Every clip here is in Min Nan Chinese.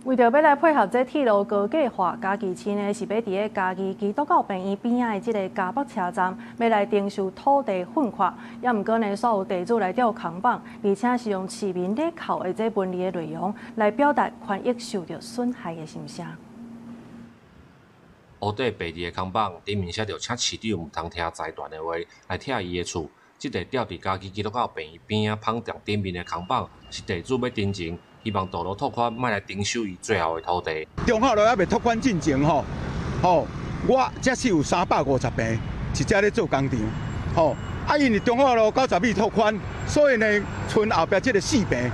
為著欲來配合這鐵路高架化，嘉義市呢是欲佇咧嘉義基督教病院邊仔的這个嘉北車站，欲來徵收土地糞塊。也毋過呢，煞有地主來吊扛棒，而且是用市民咧扣的這文字的內容，來表達權益受著損害的心聲。烏底白字的扛板，頂面寫著請市長毋通聽財團的話，來拆伊的厝。這个吊佇嘉義基督教病院邊仔芳店頂面的扛棒，是地主欲陳情，希望道路拓寬，莫來徵收伊最後的土地。中孝路猶未拓寬進前吼，吼，我這是有350坪，是遮咧做工廠，吼，啊，因為中孝路90米拓寬，所以呢，賰後壁這个四坪，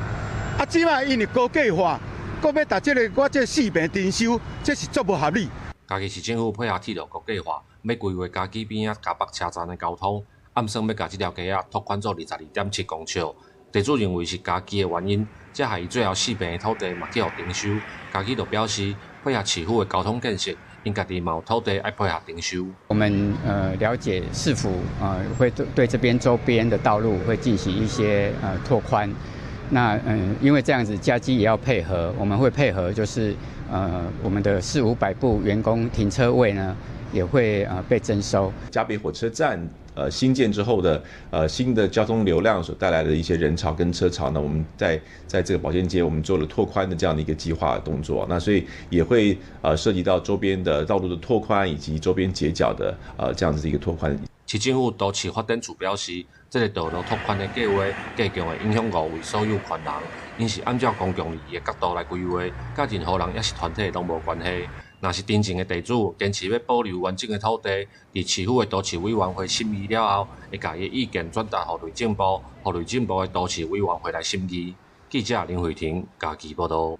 啊，這擺因為高架化，閣欲共這个我這四坪徵收，這是足無合理。嘉義市政府配合鐵路高架化，欲規劃嘉義邊仔嘉北車站的交通，暗算欲共這條街仔拓寬做22.7公尺。地主認為是加機的原因，才害伊最後四坪的土地嘛去予徵收。嘉義就表示，配合市府的交通建設，𪜶家己嘛有土地愛配合徵收。我們了解市府會對這邊周邊的道路會進行一些拓寬。那因為這樣子嘉基也要配合，我們會配合，就是我們的四五百部員工停車位呢，也會被徵收。嘉北火車站新建之後的新的交通流量所帶來的一些人潮跟車潮呢，我們在這個保健街，我們做了拓寬的這樣的一個計劃的動作，那所以也會涉及到周邊的道路的拓寬以及周邊街角的這樣子的一個拓寬。市政府都市發展處表示，這个道路拓寬的計劃，計共會影響五位所有權人，𪜶是按照公共利益的角度來規劃，佮任何人抑是團體攏無關係。若是陳情的地主堅持欲保留完整的土地，佇市府的都市委員會審議了後，會共伊的意見轉達予內政部，予內政部的都市委員會來審議。記者林慧婷嘉義報導。